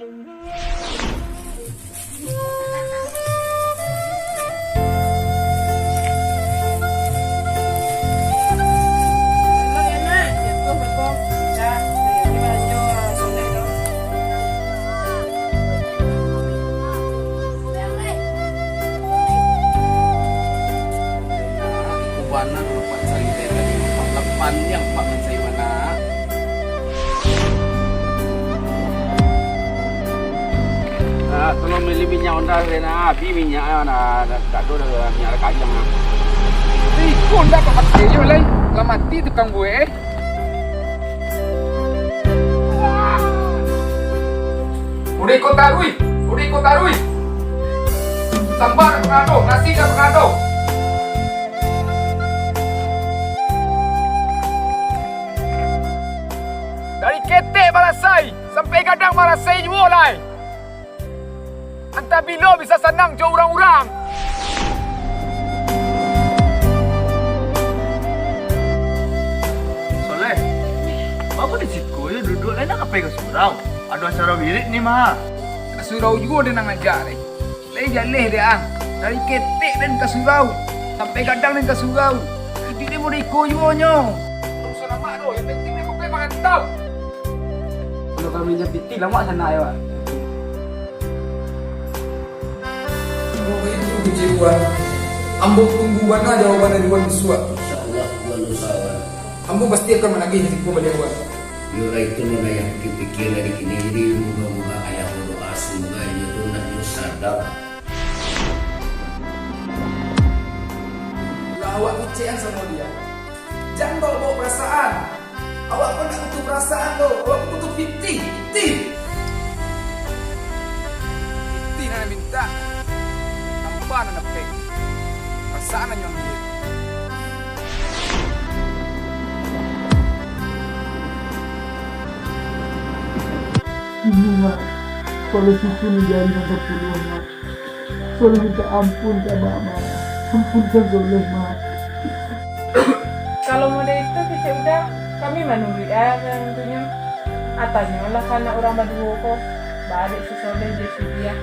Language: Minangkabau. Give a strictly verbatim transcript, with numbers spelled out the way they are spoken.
Iko bana dulu, Pak, carito tadi. Lepan nian, Pak, mancari bana. Ah, tolong bali minyak Honda, Ren, ah. Abih minyak, ah, nah, dah, dah, dah, dah, minyak dah kayang, ah. Iko ndak pakai jo lai. Lah mati tukang buek, eh. Udah iko taruih, udah iko taruih. Samba dah pernah ado, nasi dah pernah ado. Dari ketek marasai, sampai gadang marasai juo lai. Antah bilo bisa sanang jo urang-urang. Soleh, baa di siko jo duduak, lai ndak ka pai ka surau? Ado acara wirid ni mah. Ka surau juo den nan ngajak lai. Lai jaleh dek ang. Dari ketek den ka surau, sampai gadang den ka surau. Iduik den model iko juo nyo. Urusan amak tu, yang penting den bukan marantau. Kalau kami jan pitih, lamak sanak yo, Wak. Kalau baitu kecewa, ambo tunggu bana jawaban dari Wan bisuak. Insya Allah, Wan usahakan. Ambo pasti akan managih risiko baliak Wan. Yo lah, itu nan ayah pikir-pikir lah di kini. Jadi, moga-moga ayah badoa, semoga inyo tu andaknyo sadar. Lah awak kecekan samo dia. Jan bawa-bawa parasaan. Awak ko ndak butuh parasaan doh. Awak ko butuh pitih. Pitih. Pitih nan mintak. Tanpa nan dapek. Parasaan nan nyo ambiak. Ini, Mak. Kalau susu ni jari nan sapuluah, Mak. Soleh minta ampun ka Mak, Mak. Ampunkan Soleh, Mak. Kalau model itu, kecek Uda, kami manuruik aja yang tunyo. Ah, tanyolah ka anak urang baduo ko, baa dek si Soleh jo si Diah.